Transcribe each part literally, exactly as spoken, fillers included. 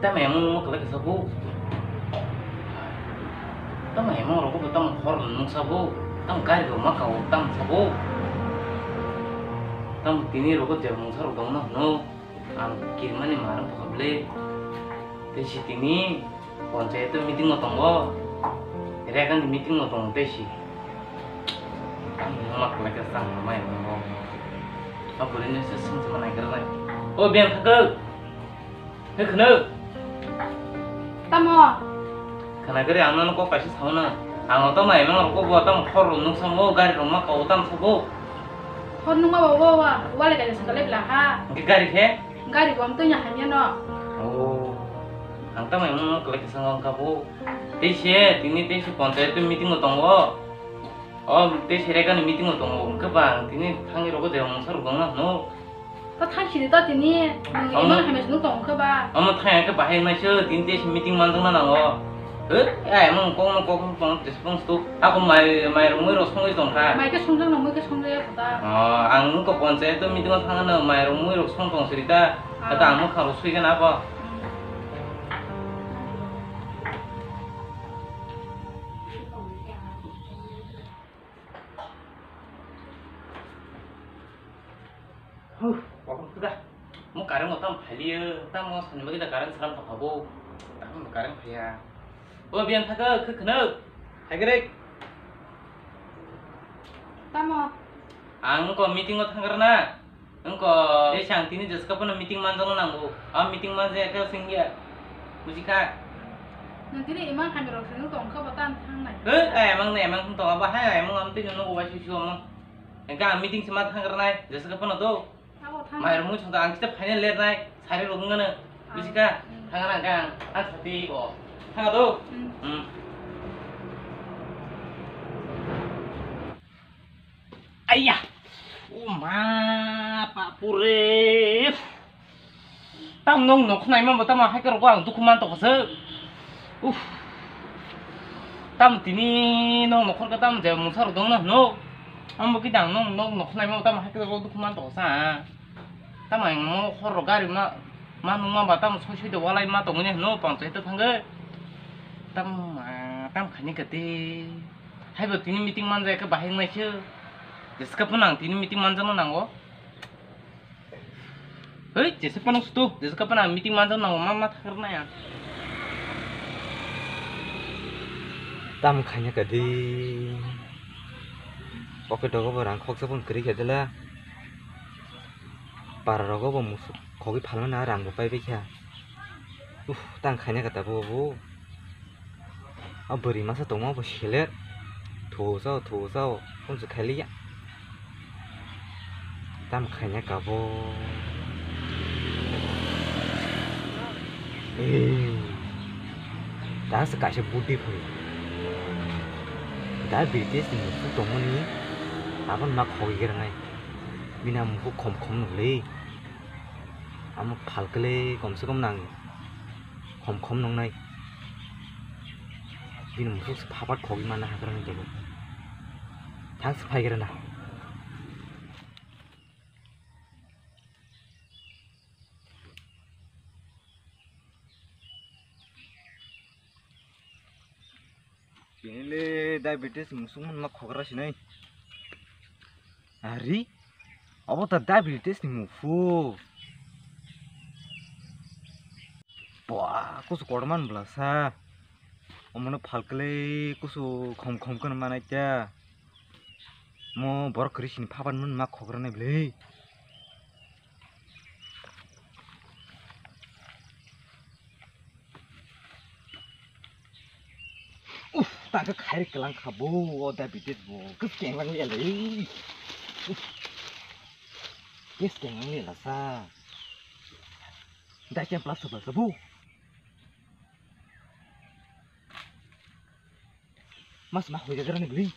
Tamo emang nung kwlai kha sabo? Tamo emang rok bo tamo hor nung sabo? Tamo gari rok ma kao tamo sabo? Tamo tini rok je mungsa rok dong no hwno? Ang kirmani marang pakha ble. Tei si tini ponchayat meeting o tongo. Regang ni meeting o tongo tei si. Ang ma kwlai kha sang mai mo. Aboni se sung se manai kha. O biang thakak. He khwno? Tamo? Khwna gari ang nono kok kaisa sao na. Ang o tamo emang rok bo tamo hor rok nung samo gari rok ma kao tamo sabo. Hor nung ma bo wa wa wale gari sakale bla ha. Hingke gari khe? Gari bo am twi na hamya no. Oh. Ang tamo emang kwlai kisa wng kha bo. Tei se tini tei se ponchayat meeting o tongo. O tei se regang ni meeting o tongo. Hingke ba ang tini thangwi rogo je mungsa rok dong na hwno. Ta thang sini ta tini, nung Omo. Imang hamya sini tong kha ba. Omo thang khe bahai nai se, tini tei se meeting manjak na nango. He, ai mung kong mung kong kong tes pung stu. Ako mai, mai rung mui rok songwi tong kha. Mai khe songjak nang, mui khe songjak ya kota. Oh, ang nung ko ponchayat meeting o thang na mai rung mui rok song tong siri ta. Ah. Kata ang mung khang rok sui khe na bo. Hmm. Huh, kokong tuda. Mo kareng mo tam phaliyo, tam mo sani magi da kareng salam to khabo. Tam mo kareng phaya. O biang thaka, khe khno. Hai grek. Tamo. Ang ko meeting o thangkar na. Ang ko, eh, sang tini jeska pono meeting manjano nango. A meeting manja ka singya. Buji kha. Nang tini imang kami rok sing tong kha batan thang nai. Eh, eh, emang ne, emang tong aba hai, emang am tini no bai shu shu amang. Engka ang meeting sima thangkar nai, jeska pono do. Abo thang. Mai rok mui songta ang kita final ler nai, sari rok ngana. Buji kha. Hmm. Thang na kang, ang sati ko. Thang do. Hmm. Hmm. Aiya. O ma, papure. Tam nong nok khnai ma bo tam hai khe rok ang dukhu man tokha se. Uff. Tam tini nong nokhor ka tam je mungsa rok dong na hwno. Ambo ki dang nong nok nok khnai ma bo tam hai khe rok dukhu man tokha sa. Tam ang mo khor rok gari ma, ma nung ma ba tam soi soi de walai ma tongwi ne hwno panchayat thangwi. Tam, ah, tam khani kati. Haibo tini meeting manjak khe bahai wngnai se. Jeska phano ang tini meeting manjakno nango. Hei, jeska phano sutu, jeska phano ang meeting manjakno nango, ma, ma thakarnai ang. Tam khaina kadi. Pocket rogo bo rang khoksa phano kwrwi khe dela. Para rogo bo musuk khogwi phalmani rang bo paibai kha. Uff, tang khaina kata bo bo. A bwrwi masa tongma bo seler. Thosao, thosao, phone se khailiya. Tam khaina kabo. Ee, ta se kaisa budi phai. Da B T S ni mukhuk tongmani, abon ma khogwi granai. Bini mukhuk khom khom nukli. Amo phalkle komse kom nang khom khom nungnai. Bini mukhuk se phapat khogwi manna hagra ni jago. Thang se phai gra na. Tini le diabetes musuk man ma khogra sinai. Ari, abo ta diabetes ni muphuk. Bua, kusu kotorma bwlasa. Omono phalkle kusu khom khom kheno manai ta. Mo borok kwrwi sini phapan mun ma khogra nai bwlwi. Uff, ta khe khairi kwlang kha bo, o diabetes bo. Kis keng lang le le. Kis keng lang le la sa. Dai kem plus plus bo. Mas ma hoi jagra ni bwlwi.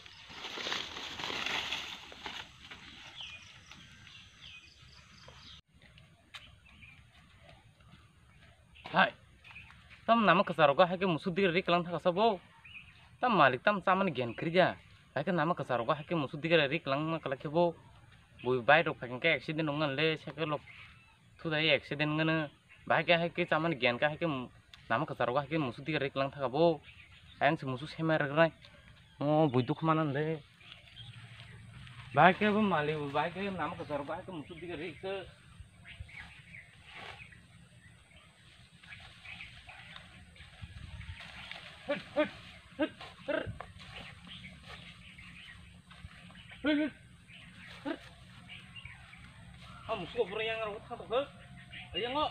Hai. Tam nama kwcharo go hai khe musuk digra ri kwlang thaka sabo. Tam malik tam chamani gyan khri ja. Hai khe nama kwcharo go hai khe musuk digra ri kwlang ma kwlai khe bo. Bui bike rok phai khe accident wng le cycle rok thudai accident wngno. Bahai khe hai khe chamani gyan khe hai khe mu-, nama kwcharo hai khe musuk diga rik lang thaka bo. Ayang se musuk sema rik nai. O bui dukhu manan le. Bahai khe bo mali, bahai khe nama kwcharo, bahai khe musuk diga rik khe. Hut, hut, hut, hut. Hut, hut, hut. Ah, musuk oborog yang aro thang tokho. Yang o.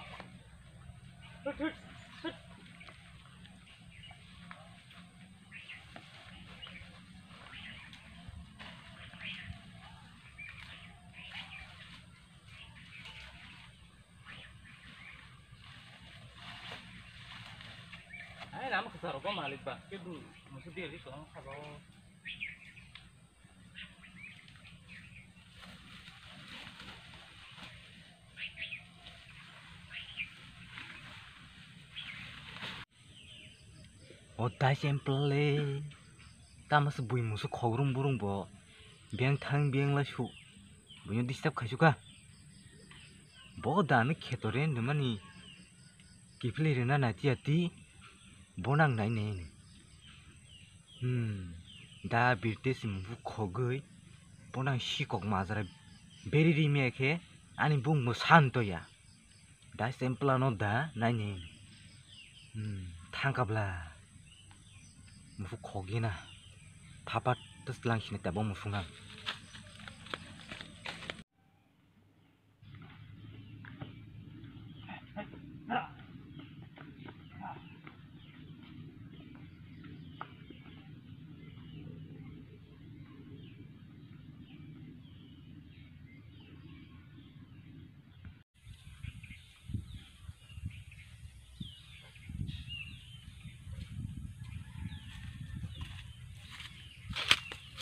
Hut, hut, hut. Ai, nama kwcharo bo malik ba, kedu musuk diga rik lang thaka o. O dai chempla le. Tamo se bui musuk khogrum burung bo. Beng thang beng lai su. Buino disturb khai su kha. Bo da ni kheto re ndu mani. Kiphilwi rwna naitiya ti, bo nang nai nai hwnwi. Hmm, da birte se muphuk khogwi, bo nang sikok majra beri ri maya khe, ani bung mwsa ntoya. Da sempla no da nai nai hwnwi. Hmm, thangkabla. Muphuk khogwi na. Phapa twslang sini tabo muphunga.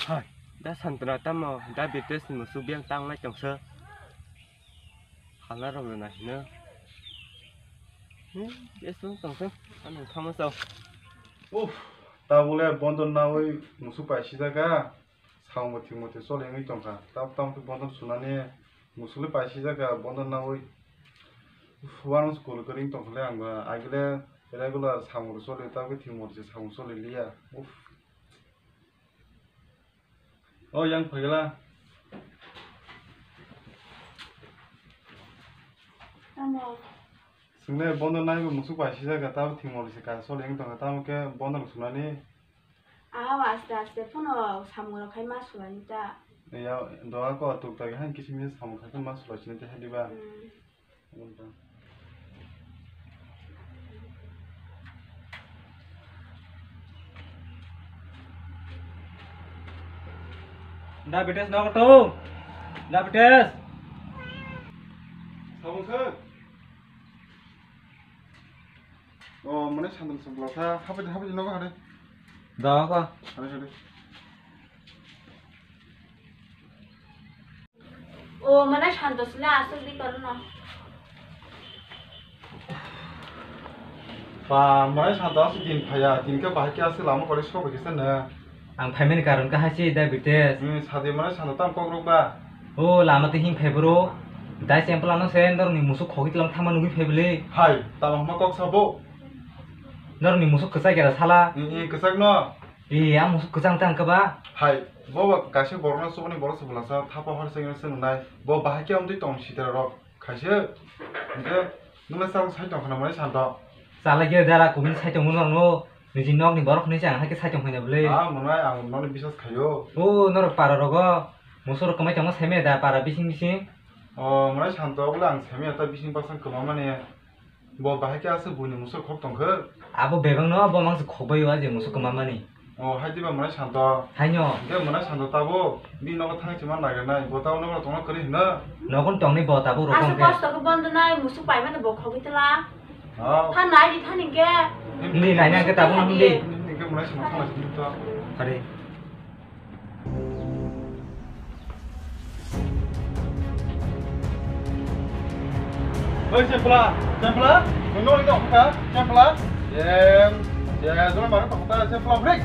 Hai, da Santana tamo, da Bitesh ni musuk biyang tanglai tongsa. Hala rok na hino. Hmm, yes, tong tong tong. Ano thama sao. Uff, tabule bondo nawi musuk pai sijak a. Samung bo thik mothe choli wngwi tongkha. Tab tamo khe bondo sunani musuk le pai sijak a, bondo nawi. Uff, uano school kwrwi tongkha le ang ba. Agile regular samung rok choli, tab khe thik mothe se samung choli liya. Uff. O yang phaikla. Tamo. Swngle bondo naibo musuk pai sijak kha, tamo thwngmoli se kaisa soli wng tongkha, tamo khe bondo rok sunani. Aw, aste aste phano samung rok khai ma sulani ta. Ya, doga ko tuk ta han kisim kisim samung khai ma sulai sini te hadiba. Hmm. Diabetes no to. Diabetes. Sabun sir. Oh, mane sandal sandal sa. Hapai hapai no hare. Da ka. Hare hare. O, mane Santosh le aswk di karon no. Ba, mane Santosh aswk din phaya, din khe bahai khe aswk lama kori sok bai khe se ne. Ang phaimani karon khe hai se diabetes. Hmm, sadi mane Santosh tam kok rok ba. O, lama twi him phai bro. Dai sempla no se norok ni musuk khogwi tlang thangma nugwi phai bwle. Hai, tamo hwnma kok sabo. Norok ni musuk kwchak era sala. Hmm, hmm, kwchak no. Ee, ang musuk kwchang tang khe ba? Hai, bo ba kaisa borokno chubani borok se bwlasa thapa hor se se nwngnai. Bo bahai khe amtwi tong sitra rok. Khaise, hwnkhe nwngno chal sai tong khna mwnai santo. Chala khe dara kubuni sai tongmo norokno, niji nokni borok hwnwi se ang hai khe sai tong khaina bwle. Ah, mwnai ang nokni biswas khaio. O, norok para rogo, musuk rok kwmai tongma sai maya da para bising bising? O, mwnai santo, obo le ang sai maya ta bising baksa kwma mani. Bo bahai khe aswk buini musuk khok tong khe? Abo bebak no bo mangsa khok bai o, a je musuk kwma mani. O, hai diba mwnai santo. Haino. Hwnkhe mwnai santo tabo bini nogo thang chima naigra nai. Bo tabo nogo tongna kwrwi hino. Nogo tongni bo tabo rok. Aswk hwnkhe kosto khe bondo nai musuk pai mano bo khogwi tla. Oh. Tha nai di thani hwnkhe. Hindi nai nai hwnkhe tabo no hindi. Hindi hwnkhe mwnai santo thang nai to. Hari. Oi, Chempla, Chempla, nung nori dong kha, Chempla. Em, ya, jora maro tong kha, Chempla, break.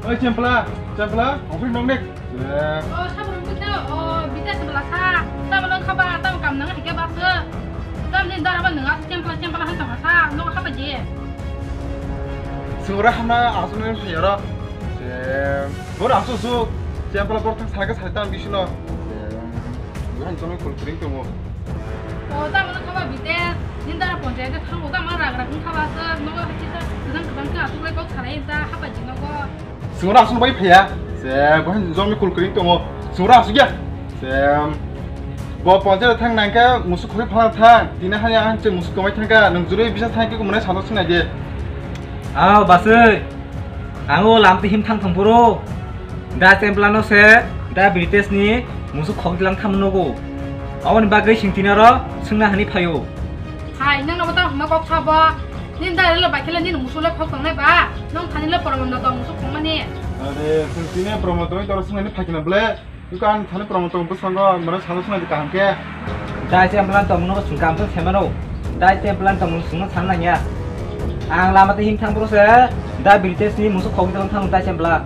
Oi, Chempla, Chempla, office nong nek. Em. Oh, sabun kita, oh, bita sebelah sa. Tamo nang khaba, tamo kam nang hike bakse. Tam din dara ba nang as Chempla. Ora hamna aswk nang thai oro. Sem. Bor aswk su. Sem pala bor thang saka sai tang bisino. Sem. Buhan jono kul kring tongo. O ta mano khaba bite. Nindara ponjayat thango ta ma ragra khung khaba sa. Nogo hachisa. Sedang kedang ka aswk lai kok salai ta hapa jinogo. Singora aswk bai phaya. Sem. Buhan jono kul kring tongo. Singora aswk ya. Sem. Bo ponjayat thang nangka musuk khoi phala thang. Tina hani ang che musuk komai thangka. Nung jurui bisa thangki kumane sano sinai de. Ao basui. Ang o lam twi him thang thang phuru da Chempla no se da British ni musuk khok dilang tham nugo. Aboni bagwi sing tini oro swngna hani phaio. Hai, nang no ta hwnna kok sabo. Nin da relo bai khele nin musuk le khok tongnai ba. Nong thani le proman da tong musuk khok mani. Are, sing tini proman tong toro swngna ni phakina ble. Iko ang thani promo tong bwskango, mano salo swnai di kaham khe. Dai Chempla tongmano sung kam se semano. Dai Chempla tongmano sungno san nangya. Ang lama twi him thang bro se. Da British ni musuk khogwi tong thang Dai Chempla.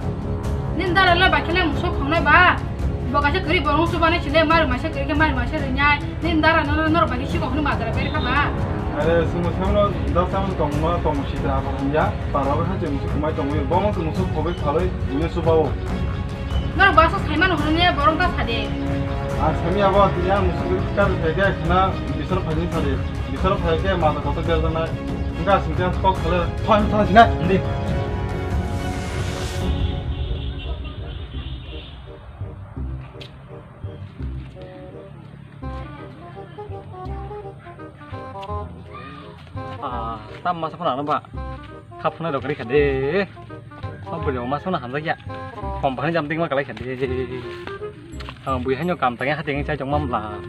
Nin dara le bai khele musuk khongnai ba. Bo kaisa kwrwi borong su bani chile mar maisa kwrwi khe mar maisa rinai. Nin dara no no bai si kok ni madara ber kha ba. Are sungno semano da samano tongma tongmo sitra abo hanya. Paro kha je musuk khumai tongwi. Bo musuk khogwi phalwi ine su bawo. Norok basa saimano hwnwi borok ta sadi. Ang sami abo tini ang musugo kar phaikhe khna bisor phaini sadi. Bisor phaikhe mata kotor berjaknai. Wngkha singkhe kok sale thon thon sina. Hindi. Ah, tam masa phone ano ba. Khap phone rok ri khade. Oh, bwrwi masa phone hamjak ya. Company jam ding ma kalai khade. Ah, bui hanyo kam tang ya, hating chai chong mam la.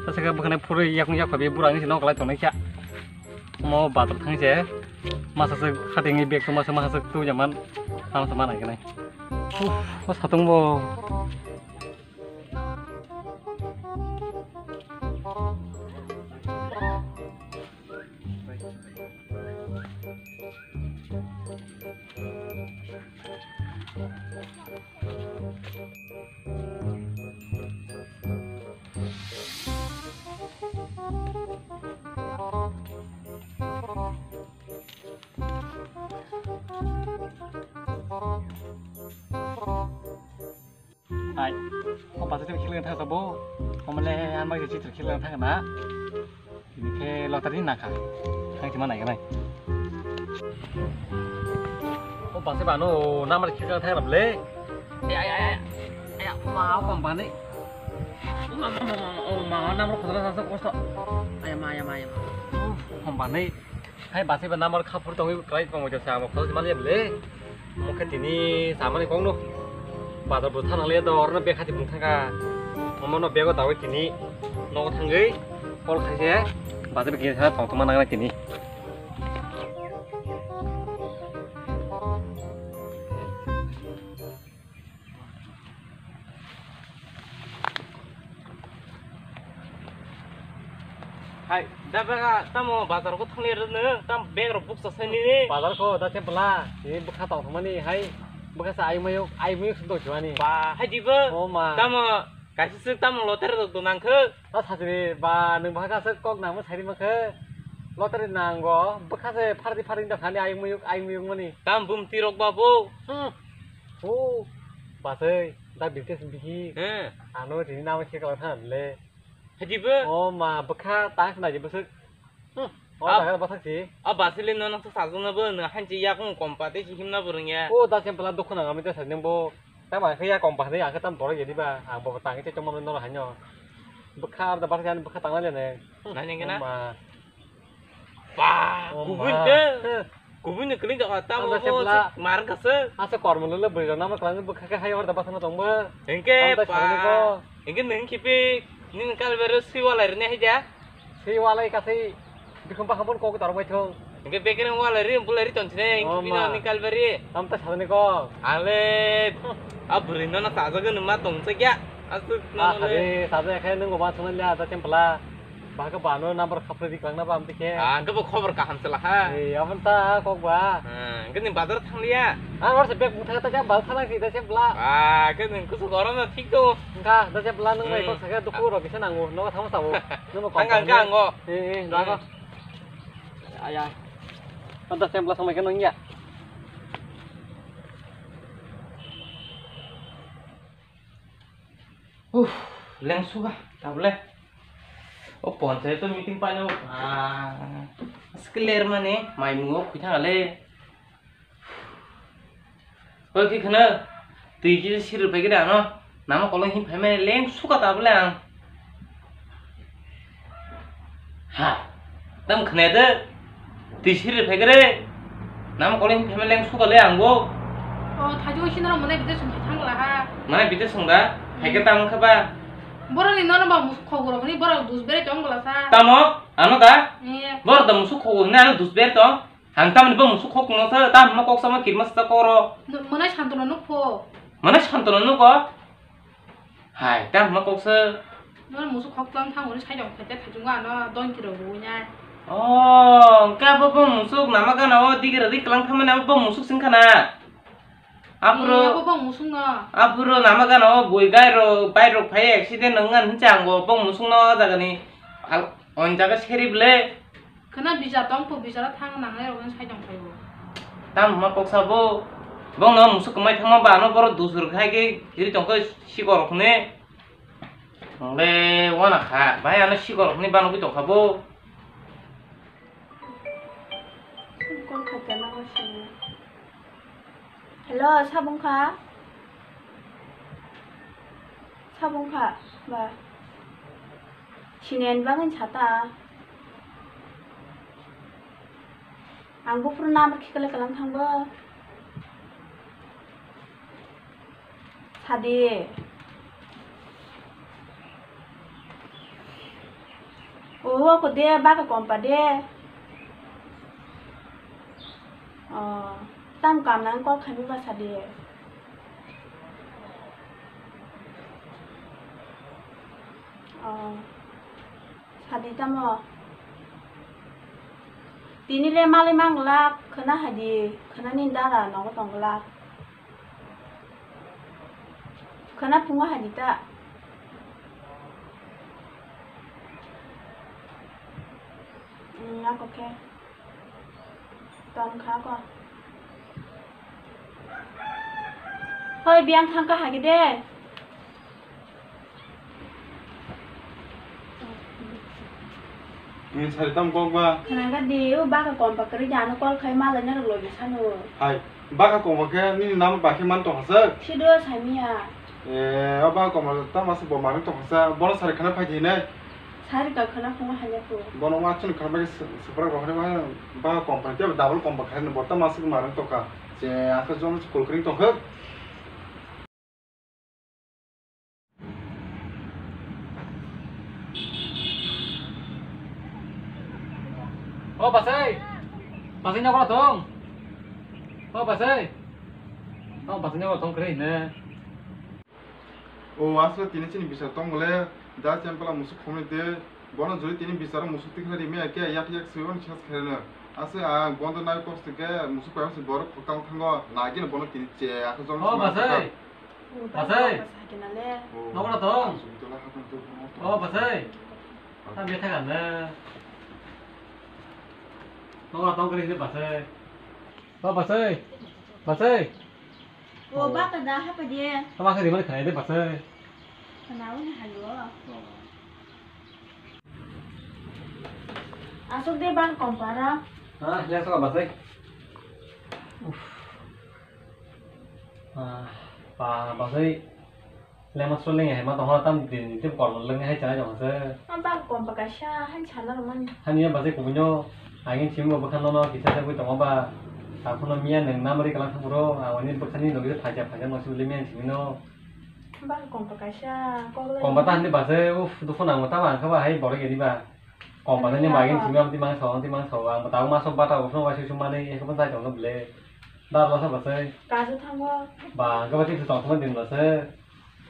Ta saka bwkhane phuri yakung yak khabi burang si nok kalai tongnai kya. Mo bathroom thang se. Masa se hating bag to masa masa tu jaman. Tam sama nai kanai. Uh, o satung bo. Hai, o basa tei khilna thang sabo. Omle ang bai chitra khilna thang na. Ini khe lottery na kha. Thang sima nai nai. O basa ba no number khilna thang rap le. Ay ay ay. Ay ma o company. Ma ma ma ma o ma number khosra sa kosto. Ay ma ay ma ay ma. O company. Hai basa ba number khapur tongwi kwlai tongwi jasa amo khosra sima le. Omo khe tini samani kokno bazar bo thang nang le do, oro no bag hati bung thang kha. Omo no bag o dawi tini nogo thangwi call khai se bazar gate ha tong tongma nang nai tini. Hai, da bega tamo bazar ko thangli rwno, tam bag rok bukcha sai nini. Bazar ko da Chempla, ni bwkha tong thangmani hai, bwkha sa ai mayuk, ai mayuk sung tong thangmani. Ba, hai dibo? O ma. Tamo, kaisa sik tamo loter rok do nang khe. Ta sajri, ba, nwng bwkha sik kok nangma sai rima khe. Loter nango, bwkha se phardi phardi tong thani ai mayuk, ai mayuk mani. Tam bumti rok ba bo. Hmm. O, basai, da British bigi. He. Ano tini nama khe kala than le. Hadi bo? O ma, bwkha ta khna je bwswk. Hmm. O, ah, ta kala bwswk si. A basile no nang sa sajona bo, no hanji ya kong kompa te si himna bo rwngya. O, da Chempla dukhu nang ami ta sajeng bo. Ta ma khe ya kompa ne ya khe tam borok ya diba. Ang bo tang che choma no hanyo. Bwkha da bwswk ani bwkha tang le ne. Nani gana? O ma. Ba, oh, kubui ma. Te. He. Kubui ni kling ka ta. Anda mo sepla. Mar ka se. Asa kormo lele beri na ma klang bwkha khe hai or da basana tong ba. Engke. Anda pa. Sabani ko. Engke neng kipi nin kal bere si wala rene hai ja. Si wala ka sei. Bikhum pa habon ko tar bai thong. Engke bekene wala ri bulai ri ton sine. Oh, engke bina ma. Ni kal bere. Am ta sabani ko. Ale. A beri no na ta jaga numa tong se kya. Asu. Ah, no le. Hare, ta jaga khe nung ba thong le ada templa. Ba khe bano number khapre di kwlangna ba amtwi khe. Ah, hwnkhe bo khobor kaham se laha. Ei, aboni ta kok ba. Ah, hwnkhe nwng bazar thangliya? Ah, oro se bag bwthak ta jak bal thanang si da se bla. Ah, hwnkhe nwng kusu gorono thik do. Wngkha, da se bla nwng bai kok sakhe dukhu rok kisa nango, nogo thangma sabo. Nwng thang kha, hwnkhe ango. Ei, ei, da ko. Ai, ai. Da se bla samai khe nwng ya. Uff, lengsuga, tabole. O ponchayato meeting paino, ah, skiler mani, mai mungo khuithangale. Oi, ki khna, twi kisa siri phai khe de ano, nama kolong hin phai mani lengsuga tabole ang. Ha, tam khna de, twi siri phai khe de, nama kolong hin phai mani lengsuga le ang bo. O, thaju sinaro mane bide sung thang la ha. Mane bide sung da, phai khe tam khe ba. Borok ni nono ba musuk khogoro ni borok dus bere tong la sa. Tamo, ano da? Iya. Borok da musuk khogoro ni ano dus bere tong. Ang tamni bo musuk khok no sa, tam ma kok sama kirma sa koro. Mane santono nuk pho. Mane santono nuk ko? Hai, tam ma kok sa. Mane musuk khok tang thang uni sai jong phete thajung ano don kiro bu nya. Oh, ka bo bo musuk nama gana o digira ri klang thama na bo musuk sing khana. Aphuru, eh, abo bang musuk no. Aphuru nama gana o bui gai ro, bai rok phai accident wng ngan hincha ang bo bang musuk no o jaga ni. Al-, on jaga seri ble. Khana bichar tong pho, bichar o thang nangnai rok sai tong phai bo. Tam hwnma kok sa bo. Bong no musuk kwmai thangma ba ano borok dusur khai khe ri tong khe sikor rok hwnwi. Ang le wana kha, bai ano sikor rok hwnwi bano khe tong kha bo. Call khaikha nango sini. Hello, sabung kha? Sabung kha, ba? Sini ani bagwi sata. Ang buphuru number khe kwlai kwlang thangbo. Sadi. O, oko de, baka kompa de. O, tam kam nang kok khaimi ba sadi. O, sadi tamo. Tini le malai mang glak, khwna hai di, khwna ni dara nogo tong glak. Khwna phungo hai di ta. Hmm, ako khe. Tong kha ko. Hoi, biyang thang kha hai de. Ni sari tam kok ba? Khwnaga di, o baka kompa kwrwi di, ano call khai malai norok logi sano. Hai, baka kompa khe nini number ba khe man tong hasa? Sido saimiya. E, o baka kompa tam asa bo manwi tong hasa, bono sari khwna phai di hinai. Sari ka khwna phungo hanya phu. Bono ma chini khwna bagwi su-, supra rohorma baka kompa tei double kompa khai no bo tam asa manwi tong kha. Je, asa jon call kring tong kha. O Basai, Basai nogo tong. O Basai, o Basai nogo tong kre ne. O asle tini chini bisar tong bole da chempela musuk khomni te bono juri tini bisar musuk tikhle ri me ke yak yak se on chas khere ne. Ase a bondo nai kos te ke musuk pa se borok khotang thango na gin bono tini che a jong. O Basai. Basai. Nogora tong. O Basai. Tam bethak ane. Nogora tong kiri sini Basai. O Basai. Basai. O baka da hapa dia. Tama kiri mana kena itu Basai. Kenapa ni halu? Asuk de bang kompara. Ah, ya sok Basai. Uff. Ah, pa, Basai, lema sro lengi hai ma tong hora tam din tip kol lengi hai chana jong se. Ma bang kom ba kaisa han chana ro mani. Hani ya Basai kubunyo, agin chim bo bwkha nono kisa se bui tongo ba. Takhuno miya neng namri kalang thangro, awani bwkhani logi phaja phaja no sibili miya chimino. Bang kom ba kaisa kok lengi. Kom ba ta hani Basai, uff, dukhu nango ta bang kha ba hai borok edi ba. Kom ba tani bagin simi amti mang sao, amti mang sao, ang tago maso bata usno waisi sumani, eko pun sai tongno bele. Dar lasa basai. Kasu thango. Ba, ang kaba tisi tong sumani din basai.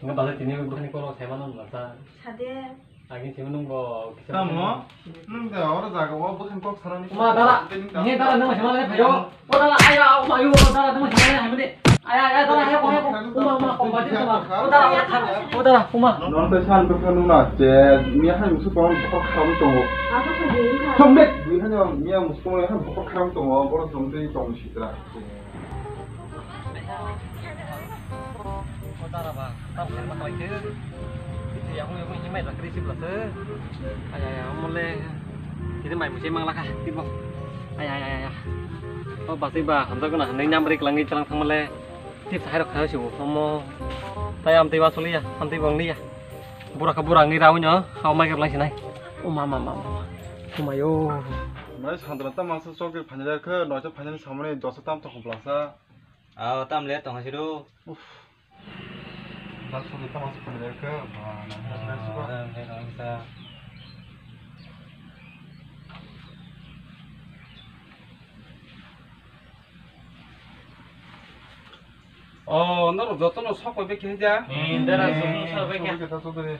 Ang basai tini bukni kolo sai mano basa. Sade. Agin simi nung bo kisa. Tamo? Nung da oro jaga o bukni kok sarani. Ma dara, ni dara nung sima le phayo. O dara, aya, o mayu, o dara, tamo sima le hamde. Aya, aya, dara, aya, kuma, kuma, kuma, kuma, kuma, kuma, kuma, dara, o dara, kuma. Non te san bwkha nuna che, mi hai musu pon bokor kharam tongo. Thomde, mi hai mi hai musu pon hai bokor kharam tongo, boro jom tei tong sitra. O dara ba, tamo sima le phayo. Yakung yakung himai rakri sibla se. Ay ay ay, omole. Ini mai musi mang laka, tipo. Ay ay ay ay. Oh, basi ba, hamsa kuna, neng nyam rik langi chalang thang mole. Tip sahai rok khayo sibo, omo. Tai amtwi ba suliya, amtwi bong liya. Bura kha bura ngi rawi no, hao mai kep lang sinai. O ma ma ma ma. O ma yo. Mai sandra ta masa sok ke phanjai khe, noisa phanjai samani dosa tam to khumplasa. Ao tam le tong hasiru. Uff. Dal sok ta masa phanjai khe, ba na na na suba. O, norok jotono sok bai khe da? Hmm, dara jotono sok bai khe. Sok bai khe ta sok bai.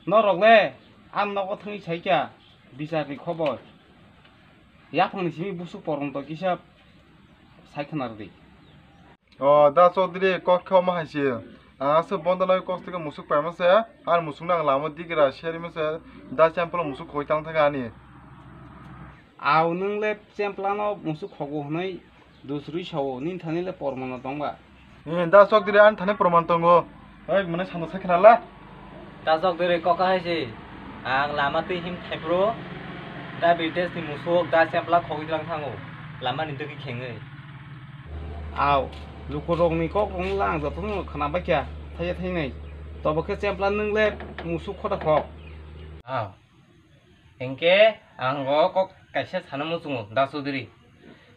Norok le, ang nogo thangwi sai kha, bichar ni khobor. Yaphang ni simi busuk porong to kisa sai khna rwdi. O, da Chaudhary, kok khe omo hai se. Ang aswk bondo nai kok se musuk paima se, ani musuk no ang lama digira serima se, da chemplo musuk khoi tang thaka ani. Ao nwng le chempla no musuk khogo hwnwi dusrwi sao, nini thani le pormano tong ba? Eh, da Chaudhary, ani thani porman tongo. Oi, mane sando sai khna la. Da Chaudhary, kok hai se. Ang lama twi him thai phuru da Birtes ni musuk da chempla khogwi lang thango. Lama ni dwgwi khengwi. Ao, lukurokni kokrokno le ang jotono khna bai kha, thaiya thainai. Tobo khe chempla nwng le musuk khota khok. Ao. Hinkhe ang o kok kaisa sana muchungo, da Chaudhary.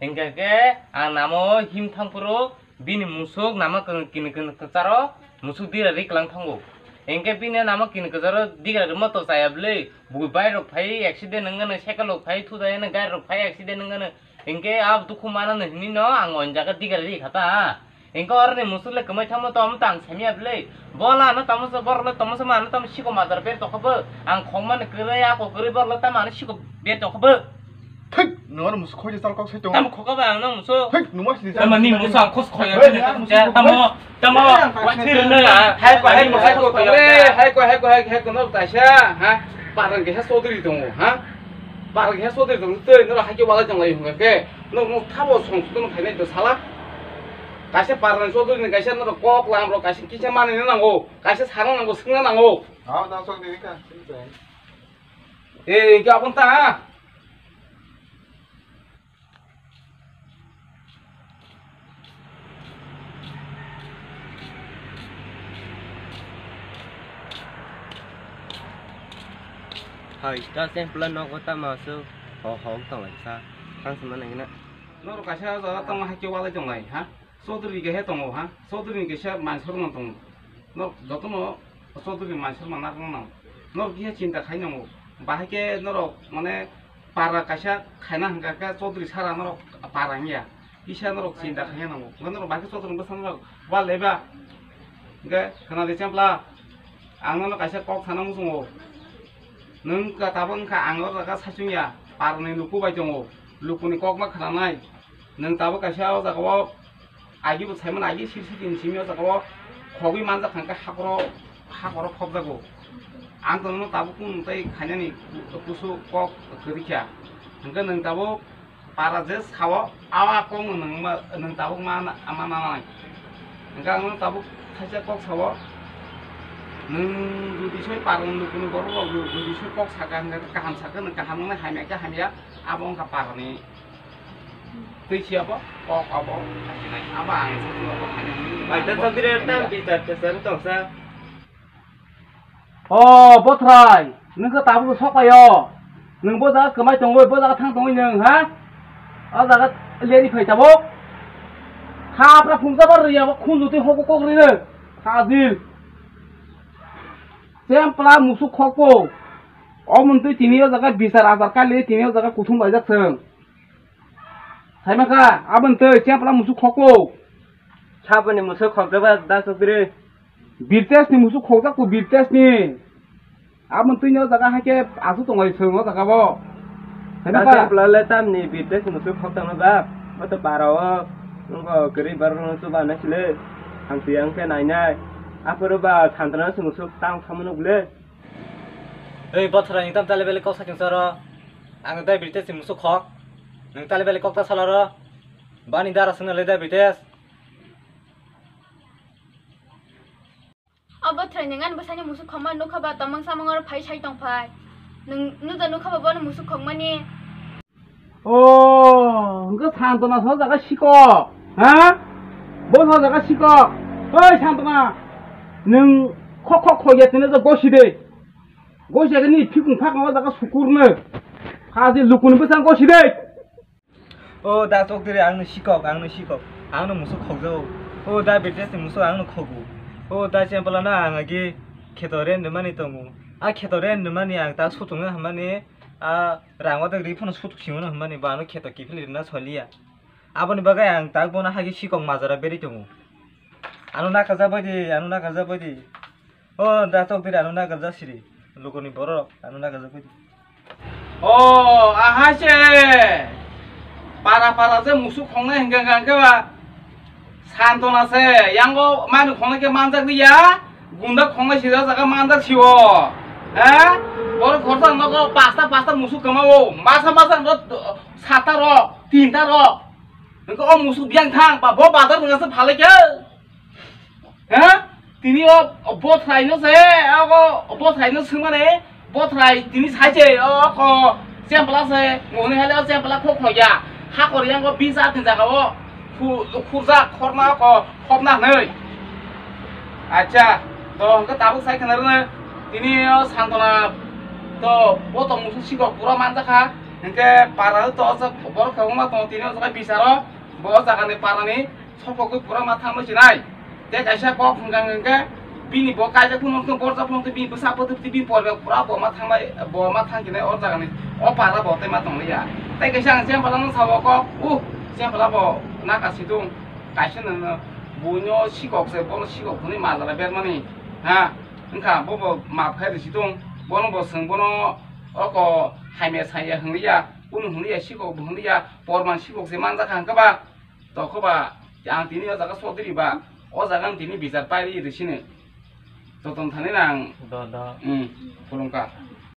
Hinkhe khe ang namo him thangphuru bini musuk nama kini kini kwcharo musuk dira ri kwlang thango. Hinkhe bini nama kini kwcharo dira rimo to chaya bwlwi, bui bike rok phai accident wngmani, cycle rok phai thudayani, gari rok phai accident wngmani. Hinkhe a dukhu manani hinwi no ang o jaga digar ri kha ta. Hinkhe oroni musuk le kwmai thangma tamo tang samya bwlwi. Bola no tamo se borok le tamo se mano tamo siko madar ber tokha bo. Ang khokmani kwrwi ako kwrwi borok le tamo ano siko ber tokha bo. Thik, nwng ano musuk khoi chal kok sai tongo. Tamo khoka ba ang no musuk. Thik, nwng ma sini. Tamo ni musuk ang khos khoya. Tamo, tamo, wa thir no. Hai ko, hai ko, hai ko, hai ko, hai ko, hai ko, no taisa, ha? Parang ke ha Chaudhary tongo, ha? Parang ke ha Chaudhary tongo, tei no hai ke wala jang lai hwnga ke. Nwng, nwng thabo songsudo nwng khainai to sala. Kaisa parnai Chaudhary ni kaisa norok kok lam rok kaisa kisa manina nango, kaisa sana nango, swngna nango. Hao, da sok ni ka. Eh, hinkhe abon ta. Hai, ta sample nogo tamo aswk ho ho tong lai sa. Thang sima nai na. Norok kaisa jaga tamo hai khe walai tong lai ha. Chaudhary ni kaisa tongo ha, Chaudhary ni kaisa mansorma tongo. Norok jotono Chaudhary ni mansorma narwkna nango. Norok kisa chinta khai nango. Bahai khe norok mane para kaisa khaina hwnkha khe Chaudhary sara norok para wngya. Kisa norok chinta khai nango. Hwnkhe norok bahai khe Chaudhary ni bwskango wal leba. Hwnkhe khwnadi chempla, ang nono kaisa kok sana muchungo. Nwng ka tabuk wngkha ang o jaga saichung ya, parni luku bai tongo. Lukuni kok ma khwnanai. Nwng tabuk kaisa o jaga o Agi bo saimano agi sir sir ni simi o jaga o khogwi manjak kha hwnkhe hakoro hakoro khobjago. Ang to nono tabuk kunu tei khainani kusu kok kwrwi kha. Hwnkhe nwng tabuk para je sao a kok no nwng ma, nwng tabuk ma, ma, ma, manai. Hwnkhe ang nono tabuk thaisa kok sao. Nwng jodi soi parwng lukuni borok rok jodi soi kok saka hwnkhe kaham sakhe nwng kaham wngnai, hamya khe hamya, abo wngkha parni. Twi si abo, kok abo, khasinai. Abo ang sini abo khainai. Bai ta sabire tam bichar tesar tongsa. O, Bothrai, nwng khe tabuk sok paio. Nwng bo jaga kwmai tongwi, bo jaga thang tongwi nwng, ha? O jaga leri phai tabuk. Khapra phungsa bar ya, bo khunju twi hoko kok rino. Fazil. Chempla musuk khokpo. O montwi tini o jaga bichar achar kali, tini o jaga kuthum laijak chwng. Saimaka, aboni twi chempla musuk khokpo. Saboni musuk khokjaba da Chaudhary. Birtes ni musuk khokjak ko Birtes ni. Aboni twi ni o jaga haikhe asu tonglai chwng o jaga bo. Da Saimaka. Chempla le tamni Birtes ni musuk khok tangma ba. Oto para o. Nungko kwrwi borok no chuba nai sile. Hamsi ang khe nainai. Aphuru ba Santrano se musuk tang thamano bwle. Ei, Bothra, ni tam tale bele kok saking soro. Ang dai Birtes ni musuk khok. Nang tale bele kok ta salaro. Bani dara sene le dai Birtes. Abo thwraini ngani bwsani musuk khokma nukha ba, tongmang samang oro phai sai tong phai. Nwng nuda nukha ba bono musuk khokmani. O, hwnkhe Santona sa jaga sikok, ha? Bo sa jaga sikok. Oi Santona, nwng khok khok khok ya tene gosi de. Gosi ya ni phikung phakang o jaga sukurno. Haji lukuni bwsang gosi de. O da chokdiri, ang no sikok, ang no sikok, ang no musuk khokjago. O da Bidres ni musuk ang no khogo. O da Chempla no ang agi kheto rent rwmani tongo. A kheto rent rwmani ang ta sutung no hamani, a rang o da ri phano sutuk simo no hamani, ba ano kheto kiphilwi rwna soliya. Aboni bagwi ang tak bono hagi sikok majara berwi tongo. Ano nakarjak bai di, ano nakarjak bai di. O da chokdiri, ano nakarjak siri. Lukuni borok ano nakarjak bai di. O, aha se. Para para se musuk khongnai hingka hingka ba. Santona se, yango manu khongnai ke manjak liya. Gunda khongnai sida jaga manjak siwo. He? Borok khorsa nogo pasta pasta musuk kama o. Masa masa no sata ro, tinta ro. Nokho o musuk biyang thang, ba bo bazar nang se phalai khe. Ha? Tini o bothrai no se, o bothrai no swngmani, bothrai tini sai se, o ko Chempla se, moni hale o Chempla khok khok ya. Hakor yang o bisa tin jaga o, khu-, khurja khorna ko khopna hnoi. Acha, to hwnkhe tabuk sai khna rwna, tini o Santona to bo to musuk sikok pura manjakha, hwnkhe para to o borok khobangma tongo tini o jaga bisaro, bo o jagani parani. Sokogwi pura ma thangma sinai. Tei kaisa kok hwnkha hwnkhe bini bo kaijak phano hwnkhe borjak phano hwnkhe bini bwsa bwtwi bini poribar pura bo ma thanglai, bo ma thang khe o jagani o para bo tei ma tongliya. Tei kaisa ang Chempla no sao kok, uh, Chempla bo naka situng kaisa no buino sikok se, bono sikok hwnwi majra bermani. Ha, wngkha bo bo map khai rw situng, bono bo swng bono oko hamya saya hwnliya, kunu hwnliya, sikok bo hwnliya, porman sikok se manjakha hwnkhe ba. Tokho ba, ang tini o jaga sodri ba, o jaga ang tini bichar pai ri sini. Joton thani nang. Do, do. Hmm, khulumkha.